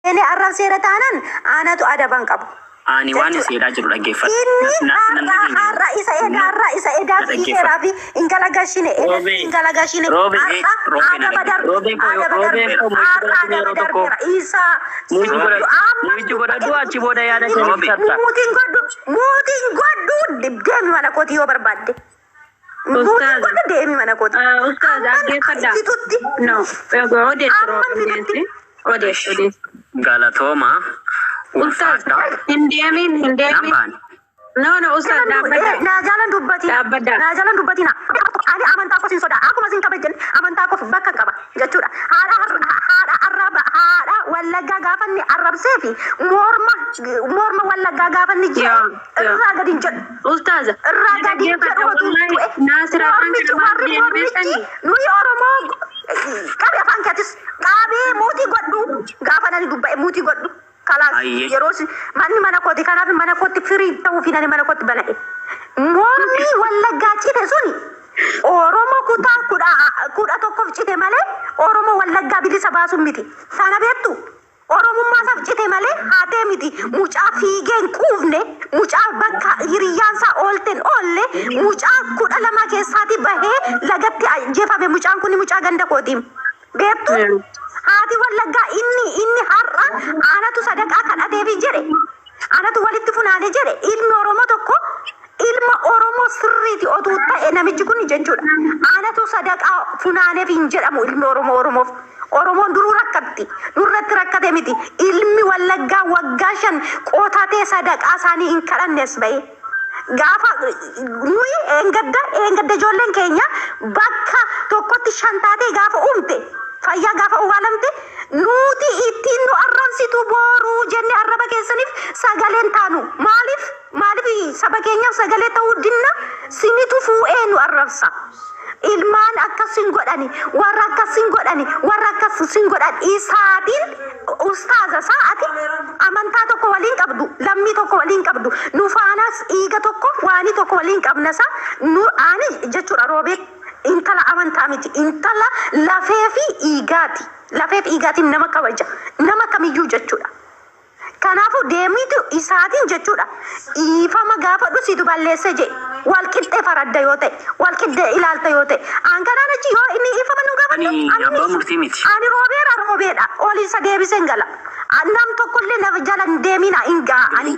Seenee arrabseera taanaan anatu adaban qabu. Ani waan Jechuudha. isin jedhaa jiru dhaggeeffadhu. Inni Na har'a dhageenye. har'a isa edaa har'a isa edaa Na fiigeeraa dhaggeeffadhu. fi hin galagashine edaa Roobee hin galagashine roobee har'a roobee na adaba dhaggeeffadhu. darbe Roobee koo adaba roobee darbe koo mu'ichi har'a godhadhu adaba yeroo tokko. darbeera isa Mu'ichi sinutu godhadhu. amma Mu'ichi godhadhu achi booda yaada kee Roobee. ibsatta. Muutiin godhu muutiin godhu deemi mana kooti yoo barbaadde. Muutiin Ustaaza. godhu deemi mana kooti. Ustaaza Amman dhaggeeffadhaa. fitutti No, odeessi amman rooba fitutti. odeessi. Odeessi odeessi. Galatooma. Ustaaza Ulfaadha. hin deemin hin Nan deemin. baane. No no ustaaz dhaabbadhaa. Naa jaalan dubbatina. Dhaabbadhaa. Naa jaalan dubbatina. Ani amantaa koo sin sodaa. Akkuma sin kabajjan amantaa koof bakka qaba jechuudha. Haadha haadha arraba haadha wallaggaa gaafanni arrabsee fi morma morma wallaggaa gaafanni jedhe Yaa yaa. irraa gadi hin jedhu. Ustaaza Irraa na gadi hin dhaggeeffadha jedhu otuu wallahi du'e. Naasir afaan Mormichi kana maal warri jedhanii mormichi beektanii? nuyi Oromoo qabi afaan keetis qabee muutii godhu gaafa nani dubba'e muutii godhu. Kalaas Ayyee. yeroo manni mana kooti kanaaf mana kootti firii ta'uu fi nani mana kootti bana'e. Mormi wallaggaa cite suni Oromoo kutaa 11f cite malee Oromoo wallaggaa bilisa baasuun miti. Sana beektu Oromummaa isaaf cite malee haatee miti. Mucaa fiigee hin quufne, mucaa bakka hiriyyaan isaa oolteen oolle, mucaa 12 keessaatii bahee lagatti ajjeefame mucaan kun mucaa ganda kootiim. Beektu haati wallaggaa inni inni har'a anatu sadaqaa kadhateefi jedhe. Anatu walitti funaane jedhe ilmi Oromoo tokko ilma Oromoo sirriiti otuu ta'e namichi kun jechuudha. Anatu sadaqaa funaaneef hin jedhamu ilmi Oromoo Oromoof. Oromoon duruu rakkatti. Nurratti rakkate miti. Ilmi wallaggaa waggaa 5 qotatee sadaqaa isaanii hin kadhannes bahe. Gaafa nuyi eengadda eengadda ijoolleen keenya bakka tokkotti 5 taatee gaafa uumte fayyaa gaafa uwaalamte nuti ittiin nu arrabsitu booruu jenne arraba keessaniif sagaleen taanu. Maaliif maaliif saba keenyaaf sagalee ta'uu dinna sinitu fuu'ee nu arrabsa. Ilmaan akkas hin godhani warra akkas hin godhani warra akkas hin godhan isaatiin ustaaza sa'ati amantaa tokko waliin qabdu lammii tokko waliin qabdu nu faanas dhiiga tokko waanii tokko waliin qabna sa nu ani jechuudha roobee intala amantaa miti intala lafee fi dhiigaati lafee fi dhiigaatiin nama kabaja nama kamiyyuu jechuudha. Kanaafuu deemitu isaatiin jechuudha. Dhiifama gaafadhu situ balleesse jedhe. Wal qixxee faradda yoo ta'e, wal qixxee ilaalta yoo ta'e. An kanaan achi yoo inni dhiifama nu gaafadhu. Ani abbaa murtii miti. Ani roobeera roobeedha. Ol isa deebisee hin gala. Nam tokkollee na jala hin deemina hin ga'a. Ani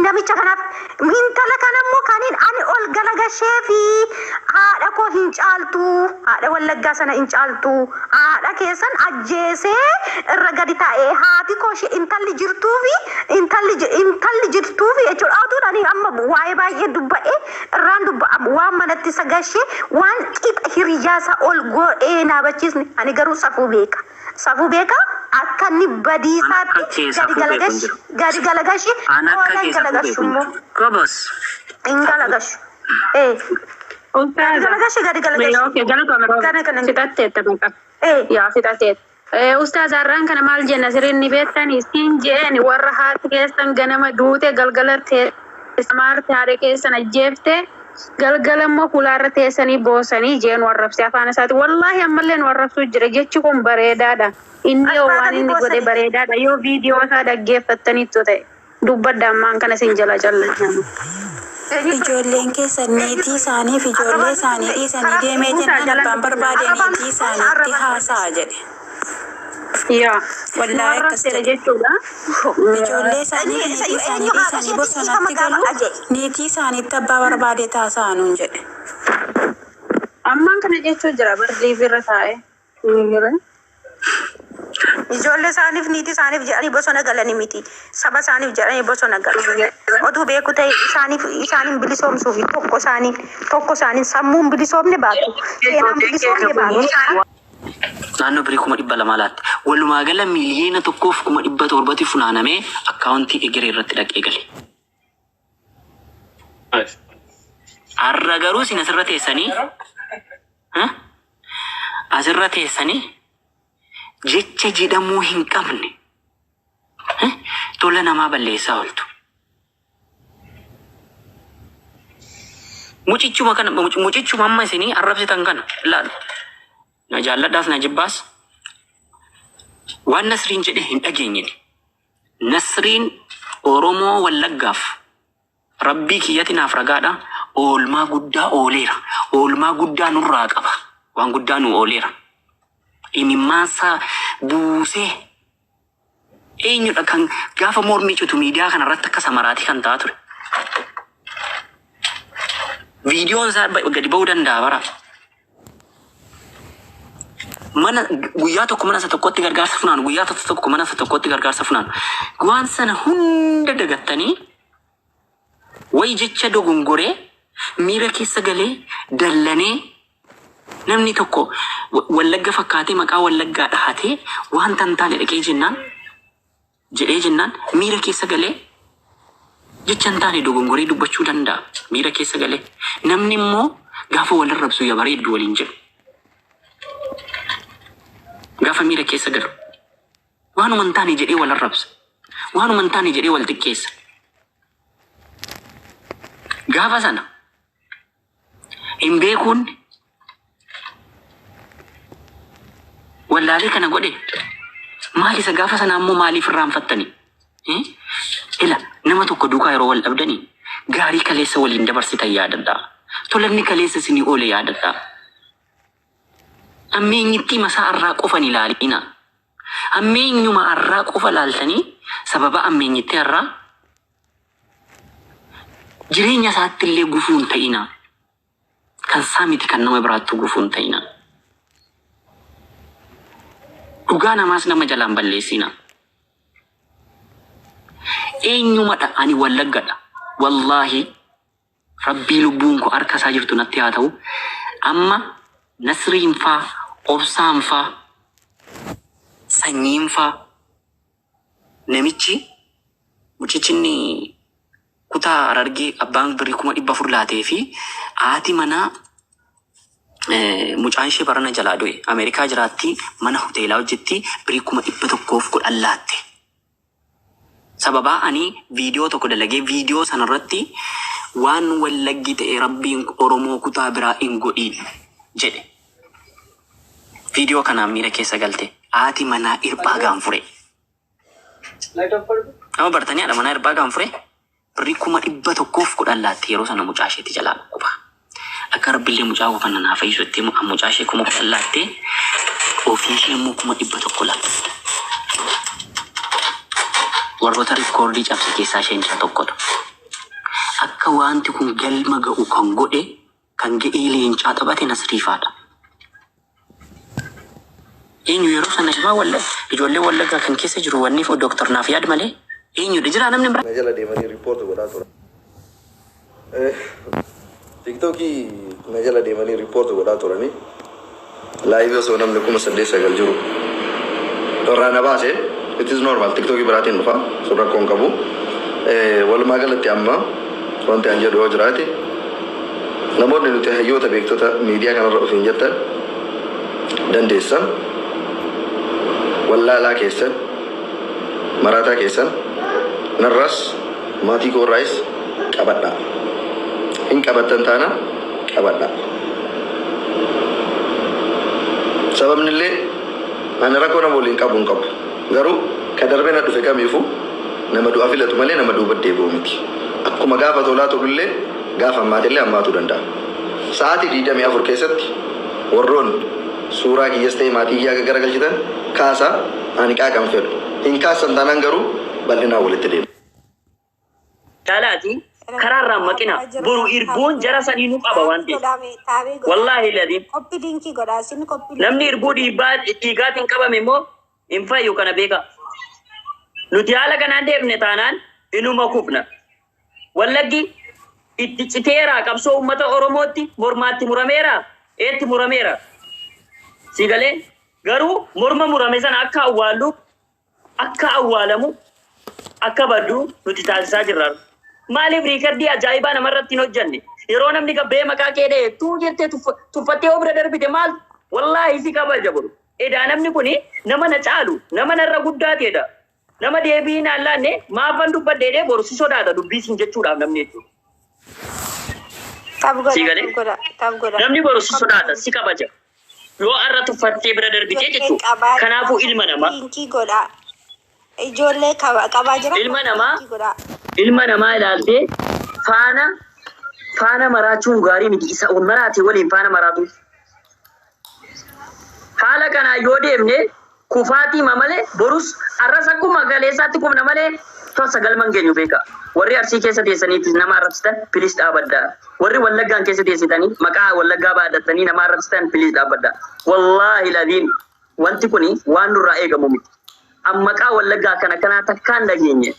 namicha kanaaf intala kanammoo kaniin ani ol galagashee fi haadha koo hin caaltu. Haadha wallaggaa sana hin caaltu. Haadha keessan ajjeesee irra gadi taa'ee haati koo ishee intalli jirtuu fi intalli intalli jirtuu fi jechuudha. Otuun ani amma waa'ee baay'ee dubba'ee irraan dubba'amu waan manatti isa gashee waan qixa hiriyyaa isaa ol godhee naa bachiisne ani garuu safuu beeka. Safuu beeka akka inni An akka badiisaatti kee gadi safuu beeku hin galagashi jiru. gadi galagashi An akka oola kee hin safuu beeku galagashu hin immoo jiru. Gobos. hin galagashu. Ee gadi Ustaaza. galagashi gadi galagashi. Okay galatoome rooba. Kana kana. Fixatteetta bakka. Ee. Yaa fixatteetta. Ustaaza har'aan kana maal jenna sirriin ni beektanii siin je'een warra haati keessan ganama duute galgala teessa maarte haadha keessan ajjeefte galgala immoo fulaarra teessanii boosanii jeen warrabse afaan isaati. Wallaahi ammallee nu arrabsuu jira jechi kun bareedaadha. Inni yoo waan Albaatanii inni godhe boosanii. bareedaadha yoo viidiyoo isaa dhaggeeffattaniittu ta'e dubbadda ammaan kana sin jala callan. Ijoolleen keessan niitii isaanii fi ijoollee isaanii dhiisanii deemee jennaan abbaan barbaade niitii isaaniitti haasa'a jedhe. Yaa nu Wallaahi akkas arrabseera jedhe. jechuudha. Ijoollee isaanii fi niitii isaanii dhiisanii bosonatti galu niitii isaaniitti abbaa barbaade taasa'a nuun jedhe. Ammaan kana jechuu jira bar liivirra taa'e. Ijoollee isaaniif niitii isaaniif jedhanii bosona galanii miti. Saba isaaniif jedhanii bosona galu. Otuu beeku ta'e isaaniif isaaniin bilisoomsuuf tokko isaaniin tokko isaaniin sammuun bilisoomne baatu. Seenaan bilisoomne baatu. Naannoo birii 200,000 laatte. Walumaa gala 1,700,000 funaanamee akkaawuntii egeree irratti dhaqee gale. Har'a garuu isin asirra teessanii asirra teessanii jecha jedhamuu hin qabne tola namaa balleessaa ooltu. Mucichuma kana mucichuma amma isinii arrabsitan kana laal. Na jaalladhaas na jibbaas Waan Nasriin jedhe hin dhageenye. Nasriin Oromoo Wallaggaaf Rabbii kiyyatti naaf ragaadha. Oolmaa guddaa ooleera. Oolmaa guddaa nurraa qaba. Waan guddaa nu ooleera. Imimmaansaa buusee eenyudha kan gaafa mormii citu miidiyaa kana irratti akka samaraatii kan ta'aa ture. Viidiyoon isaa gadi ba'uu danda'a bara. Mana guyyaa tokko mana isa tokkotti gargaarsa funaanu, guyyaa tokko tokko mana isa tokkotti gargaarsa funaanu. Waan sana hunda dagattanii wayi jecha dogongoree miira keessa galee dallanee namni tokko Wallagga fakkaatee maqaa Wallaggaa dhahatee waan tan taane dhaqee jennaan jedhee jennaan miira keessa galee jecha hin taane dogongoree dubbachuu danda'a miira keessa galee. Namni immoo gaafa wal arrabsu ya bareeddu waliin jedhu. Gaafa miira keessa galu waanuma hin taane jedhee wal arrabsa. Waanuma hin taane jedhee wal xiqqeessa. Gaafa sana hin beekuun wallaalee kana godhe maal isa gaafa sana ammoo maaliif irraanfattani? Ila nama tokko duukaa yeroo wal dhabdanii gaarii kaleessa waliin dabarsitan yaadadhaa. Tolanni kaleessa isinii oole yaadadhaa. Ammeenyittii masaa arraa qofa hin ilaalina. Ammeenyuma arraa qofa laaltanii sababa ammeenyittii arraa jireenya isaatti illee gufuu hin ta'ina. Kan isaa miti kan nama biraattuu gufuu hin ta'ina. Dhugaa namaas nama jalaan balleessina. Eenyumadha ani Wallaggadha. Wallaahi Rabbii lubbuun koo harka isaa jirtu natti haa ta'u. Amma Nasriin faa, Obsaan faa, Sanyiin faa namichi mucichi inni kutaa Harargee abbaan birrii 400,000 laatee fi haati manaa mucaan ishee barana jalaa du'e Ameerikaa jiraatti, mana hoteelaa hojjetti, birrii 110,000 laatte. Sababaa ani viidiyoo tokko dalagee viidiyoo sanarratti waan Wallaggi ta'e Rabbiin Oromoo kutaa biraa hin godhiin jedhe. Viidiyoo kanaan miira keessa galte haati manaa Hirphaa Gaanfuree. Nama bartanii haadha manaa Hirphaa Gaanfuree birrii 110,000 laatte yeroo sana mucaa isheetti jalaa dhukkuba. Akka Rabbillee mucaa koo kana naa fayyisu jettee mucaa ishee 10,000 laatte, ofii ishee immoo 100,000 laatte. Warroota rikoordii cabse keessaa isheen isa tokkodha. Akka wanti kun galma ga'u kan godhe kan ga'ee leencaa taphate Nasriifaadha. Eenyu yeroo sana himaa walla ijoollee Wallaggaa kan keessa jiru wanni Dooktar naaf yaad malee eenyudha jira namni biraa? Na jala deemanii report godhaa turan. Tiktookii na jala deemanii report godhaa turanii. Live osoo namni 8,900 jiru. Irraa na baase, it is normal, Tiktookii biraatiin dhufa, sun rakkoo hin qabu. Walumaa galatti amma wanti an jedhu yoo jiraate, namoonni nuti hayyoota beektota miidiyaa kanarra ofiin jettan dandeessan wallaalaa keessan maraataa keessan narraas maatii koorraayis qabadhaa. Hin qabattan taana qabadhaa. Sababni illee ani rakkoo nama waliin qabu hin qabu. Garuu ka darbee na dhufe kamiifuu nama du'a filatu malee nama duuba deebi'u miti. Akkuma gaafa tolaa tolullee gaafa hammaatillee hammaatuu danda'a. Sa'aatii 24 keessatti warroon suuraa kiyyas ta'e maatii kiyyaa garagalchitan kaasaa, ani qaaqan fedhu. Hin kaasan taanaan garuu bal'inaan walitti deema. Caalaati karaarraa maqina boru irboon jara sanii nu qaba waan ta'eef. Wallaahi ladin Copy link godhaa isin copy. Namni irbuu dhiibbaa dhiigaatiin qabame immoo hin fayyu, kana beeka. Nuti haala kanaan deemne taanaan inuma kufna. Wallaggi itti citeera qabsoo uummata Oromootti, mormaatti murameera, eetti murameera. Si galee garuu morma murame sana akka awwaallu, akka awwaalamu, akka baddu nuti taasisaa jirra. Maaliif riikardii ajaa'ibaa namarratti hin hojjanne? Yeroo namni gabbee maqaa kee dha'e tuu jettee tuffattee yoo bira darbite maal wallaahi si kabaja boru. Edaa namni kuni nama na caalu, nama narra guddaa ta'edha. Nama deebii naan laanne maafan dubbadhe jedhee boru si sodaata dubbii siin jechuudhaaf namni jechuudha. Tap godha. Si galee? Tap godha. Tap godha. Namni boru si sodaata, si kabaja. Yoo har'a tuffattee bira darbitee Ijoollee jechuudha. qabaa Kanaafuu ilma namaa Linkii godhaa. Ijoollee qabaa jira. Ilma namaa- Linkii godhaa. ilma namaa ilaaltee faana maraachuun gaarii miti. Isa maraate waliin faana maraatu. Haala kanaan yoo deemne kufaatii malee borus arras akkuma galeessaatti kufna malee tosa galman geenyu beeka. Warri Arsii keessa teessaniitis nama arrabsitan, please dhaabaddaa. Warri Wallaggaan keessa teessitanii maqaa Wallaggaa baadhattanii nama arrabsitan, please dhaabbaddaa. Wallaahi ladiin wanti kuni waan nurraa eegamu miti. An maqaa Wallaggaa kana kanaa takkaan dhageenye.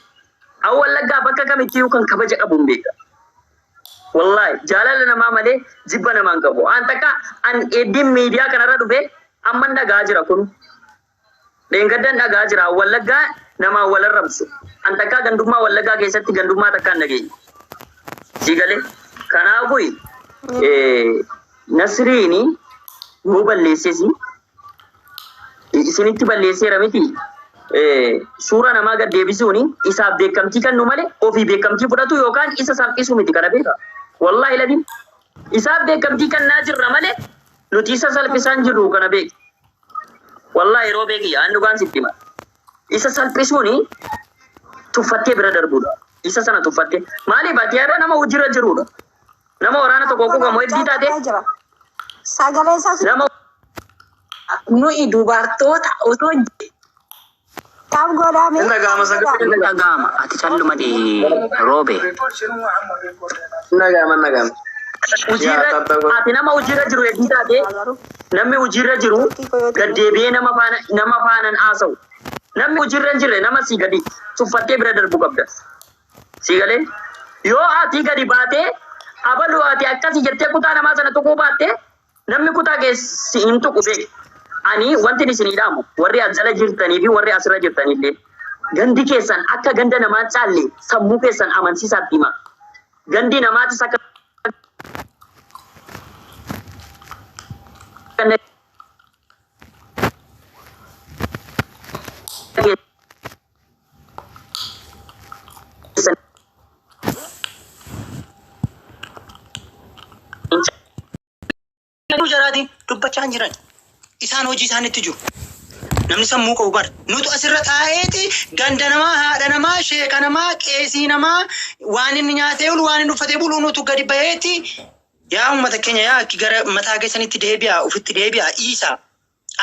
An Wallaggaa bakka kamittiyyuu kan kabaja qabu hin beeka. Wallaahi jaalala namaa malee jibba namaa hin qabu. An takka an eddiin miidiyaa kanarra dhufe amman dhagaa jira kun. Dheengaddan dhagaa jira. Wallaggaa namaan wal arrabsu. An takkaa gandummaa Wallaggaa keessatti gandummaa takkaan dhageenye. Siigalee. Kanaafuu Nasriini yoo balleessesi isinitti balleesseera miti. Suura namaa gad deebisuuni isaaf beekamtii kennu malee ofii beekamtii fudhatu yookaan isa salphisu miti, kana beeka. Wallaahi ladin isaaf beekamtii kennaa jirra malee nuti isa salphisaan jirru, kana beeka. Wallaahi yeroo beeki aan dhugaan sitti hima. Isa salphisuuni tuffattee bira darbuudha. Isa sana tuffattee. Maaliif ati har'a nama hojiirra jirudha. Nama waraana tokko quuqamu heddii taate Jira. Sagalee isaas nama Nuyi dubartoota otoo taaf godhame. Hin dhaga'ama sagalee. Hin dhaga'ama. Ati calluma roobe. Hin dhaga'ama, hin dhaga'ama. Hojiirra ati nama hojiirra jiru heddii taate, namni hojiirra jiru gaddeebi'ee nama faanan haasa'u. Namni hojiirra hin jirre nama si gadi tuffattee bira darbuu qabda. Si galee yoo ati gadi baatee abaluu ati akkasii jettee kutaa namaa sana tuquu baatte, namni kutaa keessi hin tuqu beek. Ani wanti isinii dhaamu, warri as jala jirtanii fi warri asirra jirtanillee, gandi keessan akka ganda namaa caalle sammuu keessan amansiisaatti hima. Gandi namaatis akka ganda keessan hin Jaraatiin dubbachaa hin jiran. Isaan hojii isaanitti jiru. Namni sammuu qabu bara. Nutu asirra taa'eeti ganda namaa, haadha namaa, sheeka namaa, qeesii namaa, waan inni nyaatee bulu, waan inni uffatee bulu nutu gadi baheeti. Yaa uummata keenya, yaa gara mataa keessanitti deebi'aa, ofitti deebi'aa, dhiisaa.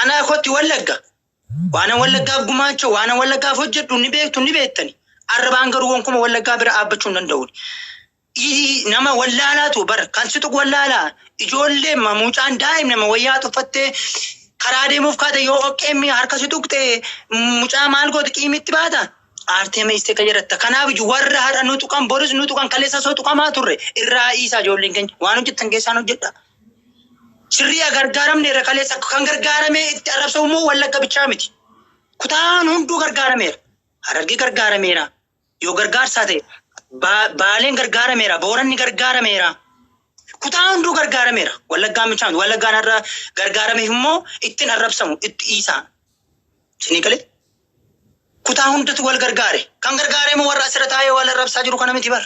Anaa kootti Wallagga. Waan Wallaggaaf gumaacha, waan Wallaggaaf hojjedhu ni beektu, ni beektani. Arrabaan garuu wankuma Wallaggaa bira dhaabbachuu hin danda'u. Nama wallaalaatu bar kan si tuqu wallaalaa. Ijoollee mucaan daa'imni nama wayyaa tuffattee karaa deemuuf kaate yoo oqqeemmi harka si tuqxe, mucaa maal goote, qiimitti baata. Aartee meestee kan jedhatta. Kanaaf iyyuu warra har'a nu tuqan, boris nu tuqan, kaleessa soo tuqamaa turre irraa dhiisaa. Ijoolleen keenya waan hojjettan keessaan hojjedha. Sirriyaa gargaaramne irra kaleessa kan gargaaramee itti arrabsamu immoo Wallagga bichaa miti. Kutaan hunduu gargaarameera. Harargee gargaarameera. Yoo gargaarsaa ta'e Baaleen gargaarameera. Booranni gargaarameera. Kutaa hunduu gargaarameera. Wallaggaan bichaa miti. Wallaggaan har'a gargaarameef immoo ittiin arrabsamu itti dhiisaa. Isinii galee? Kutaa hundatu wal gargaare. Kan gargaare immoo warra asirra taa'ee wal arrabsaa jiru kana miti bar.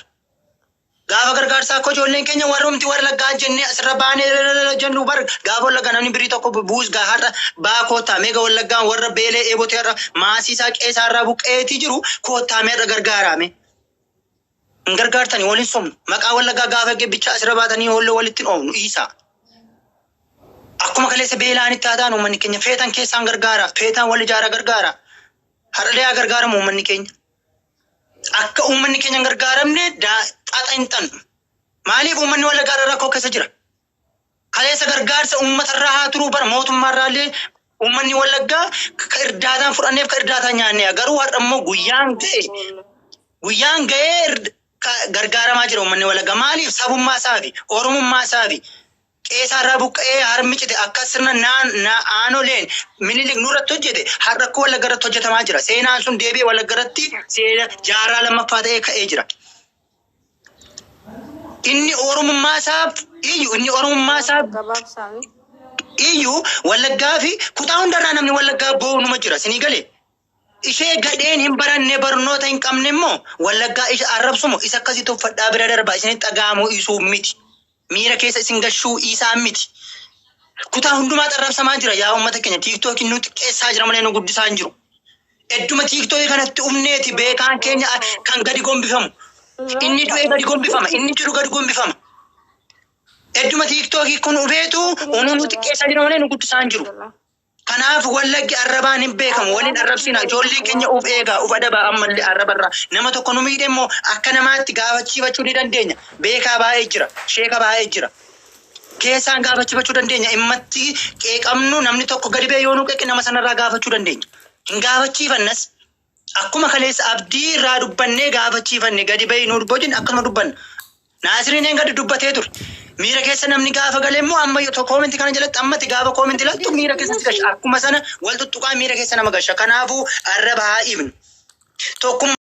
Gaafa gargaarsaa akka ijoolleen keenya warrumti Wallaggaa jennee asirra baanee jennu bar, gaafa Wallaggaa namni birii tokko buus gaa har'a baa koottaa meega Wallaggaan warra beelee eebotee har'a maasii isaa qeesaa irraa buqqeetii jiru koottaa meerra gargaaraame. Hin gargaartanii, waliin somnu. Maqaa Wallaggaa gaafa bichaa asirra baatanii holloo walitti hin oofnu dhiisaa. Akkuma kaleessa beelaan itti haa ta'an, uummanni keenya feetan keessaan gargaara. Feetan wal ijaara gargaara. Har'alee haa gargaaramu uummanni keenya. Akka uummanni keenya hin gargaaramne xaxa hin xannu. Maaliif uummanni Wallaggaa irra rakkoo keessa jira? Kaleessa gargaarsa uummatarraa haa turuu bara mootummaarraa illee uummanni Wallaggaa ka irdaataan fudhanneef ka irdaataan nyaanne, garuu har'a immoo guyyaan ga'ee gargaaramaa jira uummanni Wallaggaa. Maaliif? Sabummaa isaa fi oromummaa isaa fi qeesaarraa buqqa'ee harmi cite akka sirna aanoleen Minilik nurratti hojjete har'a akka Wallagga irratti hojjetamaa jira. Seenaan sun deebi'ee Wallagga irratti seena jaarraa lammaffaa ta'ee ka'ee jira. Inni oromummaa isaaf iyyuu, inni oromummaa isaaf Gabaabsaami. iyyuu Wallaggaa fi kutaa hundarraa namni Wallaggaa boonuma jira. Sinii galee? Ishee gadheen hin baranne, barnoota hin qabne immoo Wallaggaa isa arrabsumo isa akkasii tuffadhaa bira darbaa. Isinitti dhaga'amuu isuu miti. Miira keessa isin gashuu isaa miti. Kutaa hundumaa arrabsamaa jira yaa uummata keenya. Tiiktookiin nu xiqqeessaa jira malee nu guddisaa hin jiru. Edduma tiiktookii kanatti humneeti beekaan keenya kan gadi gombifamu. Inni du'ee gadi gombifama. Inni jiru gadi gombifama. Edduma tiiktookii kun hubeetu onuu nu xiqqeessaa jira malee nu guddisaa hin jiru. Kanaaf Wallaggi arrabaan hin beekamu. Waliin arrabsina. Ijoolleen keenya uf eegaa, uf adabaa ammallee arrabarraa. Nama tokko nu miidhe immoo akka namaatti gaafachiifachuu ni dandeenya. Beekaa baay'ee jira. Sheeka baay'ee jira. Keessaan gaafachifachuu dandeenya. Immatti qeeqamnu namni tokko gadi ba'ee yoo nu qeeqe nama sanarraa gaafachuu dandeenya. Hin gaafachiifannas. Akkuma kaleessa abdii irraa dubbannee gaafachiifanne gadi ba'ee nu wajjin akkasuma dubbanna. Naasiriin gadi dubbatee ture. Miira keessa namni gaafa galee immoo amma yoo koomentii kana jalatti ammatti gaafa koomentii lattu miira keessa si gasha. Akkuma sana wal tuttuqaa miira keessa nama gasha. Kanaafuu arraba haa ibnu. Tokkummaa.